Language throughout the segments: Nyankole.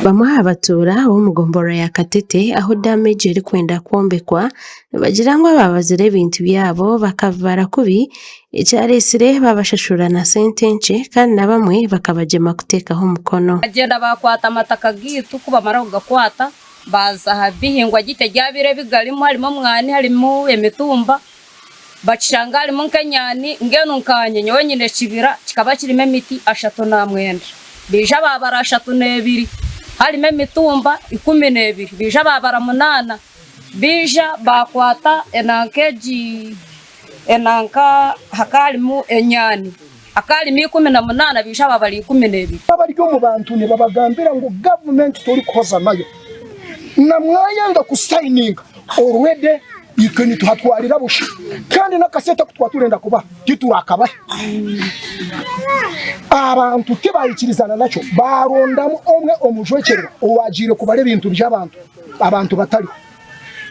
Bamwe aha batuura b'omu gomborora ya Katete ahu daamu egi erikwenda kwombekwa nibagira ngu abaabazire ebintu byabo bakabibara kubi ekyareetsire baabashashura na sente nkye kandi na bamwe bakabagyema kuteekaho omukono. Bagyenda baakwata amataka gaitu ku bamara kugakwata baaza aha bihingwa byaitu ebyabaire bigarimu harimu omwani harimu emitumba. Bakishanga harimu nk'enyaani, mbwenu nkaanye nyowe nyine ekibira kikaba kirimu emiti 39, baija baabara 32, harimu emitumba 12, baija baabara munaana, baija baakwata enanka egi enanka hakaba harimu enyaani, hakaba harimu 18 baija baabara 12. Abari omu bantu nibabagambira ngu gavumenti torikuhoza nayo na mwayanga kusayininga already itwe nituhatwarira busha kandi n'akasente aku twaba turenda kubaha titurakabahe. Abantu tibayikirizana nakyo barondamu omwe omujwekyerwa owagiire kubara ebintu by'abantu abantu batariho.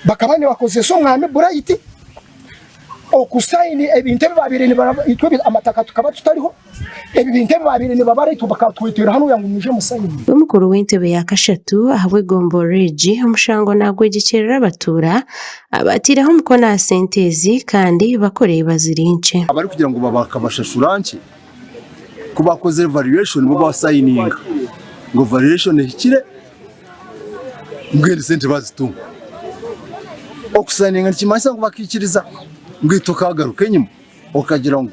Bakaba nibakozesa omwami Bright okusayini ebintu ebi babaire nibaraba itwe amataka tukaba tutariho. Ebi bintu ebi baabaire nibabara itwe bakatwetera hanuya ngu mwije musayine. Omukuru w'entebe ya kashatu ahabw'egomborora egi omushango nagwegyekyerera abatuura abaateireho omukono aha sente ezi kandi bakureeba ziri nkye. Abarikugira ngu bakabashashura nkye ku bakozire valuation bo basayininga ngu valuation ehikire mbwenu sente bazitunga. Okusayininga nikimanyisa ngu bakaikiriza ngu itwe okagaruka enyima. Okagira ngu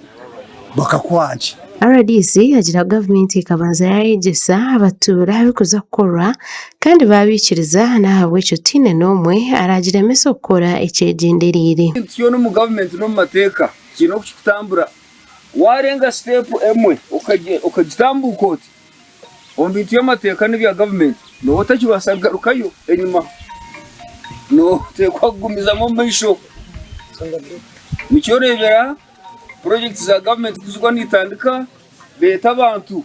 bakakwangye. Rdc agira ngu gavumenti ekabanza yayegyesa abatuura ebirikuza kukorwa kandi baabiikiriza n'ahabw'ekyo tihaine n'omwe araagiremesa okukora ekyegyendereire. Ekintu kyona omu gavumenti n'omu mateeka kiine oku kirikutambura. Waarenga siteepu emwe okagitambuuka oti, Omu bintu by'amateeka n'ebya gavumenti nooba otakibaasa kugarukayo enyima. Nooteekwa kugumizamu omu maisho. Nikyo oreebera purojekiti za gavumenti ku zirikuba nizitandika beeta abantu,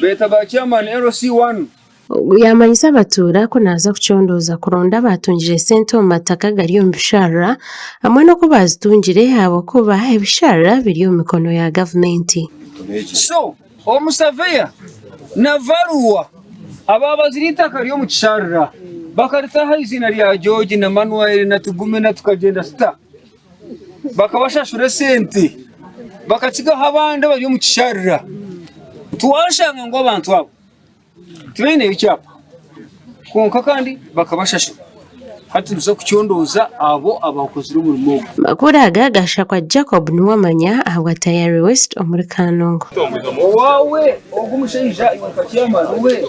beeta ba chairman LC1. Ogu yaamanyisa abatuura ku naaza kucondooza kuronda abaatungire sente omu mataka agari omu bisharara hamwe n'oku baazitungire ahabw'okuba ebisharara biri omu mikono ya gavumenti. So Omusaveya na valuwa abaabazire eitaka ry'omu kisharara bakarita aha iziina rya George na Manuel na Tugume na Tukagyenda Sita. Bakabashashura esente bakatsigaho abandi abari omu kisharara. Twashanga ngu abantu abo Tibaineyo kyapa kwonka kandi bakabashashura. Hati nituza kucondooza abo abaakozire omurimo ogu. Amakuru aga gashakwa Jacob Nuwamanya ahabwa Tayari West omuri Kanungu. Owaawe ogu omushaija iwe nka chairman we.